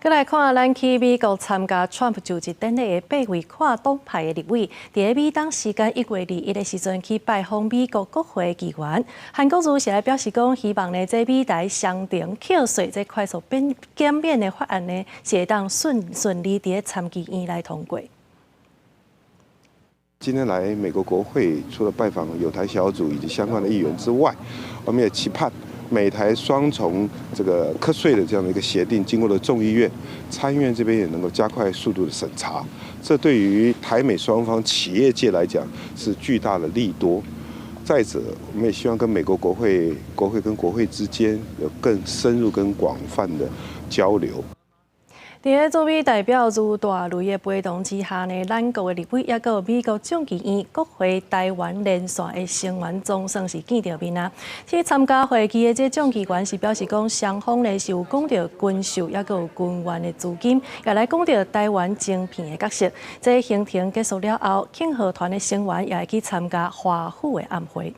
閣來看，咱去美國參加川普就職典禮的八位跨黨派的立委，佇美東時間1月21的時陣去拜訪美國國會議員。韓國瑜是來表示講，希望呢，這美台雙重課稅這快速變減免的法案呢，是會當順順利佇參議院來通過。今天來美國國會，除了拜訪友台小組以及相關的議員之外，我們也期盼美台雙重這個課稅的這樣的一個協定，經過了眾議院、參議院這邊也能夠加快速度的審查，這對於台美雙方企業界來講是巨大的利多。再者，我們也希望跟美國國會、國會跟國會之間有更深入、更廣泛的交流。佇咧駐美代表余大雷的陪同之下呢，咱國的立委抑閣有美國眾議院國會台灣連線的成員總算是見著面啊。去參加會議的這眾議員是表示講，雙方呢是有講著軍售，抑閣有軍援的資金，也來講著台灣晶片的角色。這行程結束了後，慶賀團的成員也會去參加華府的暗會。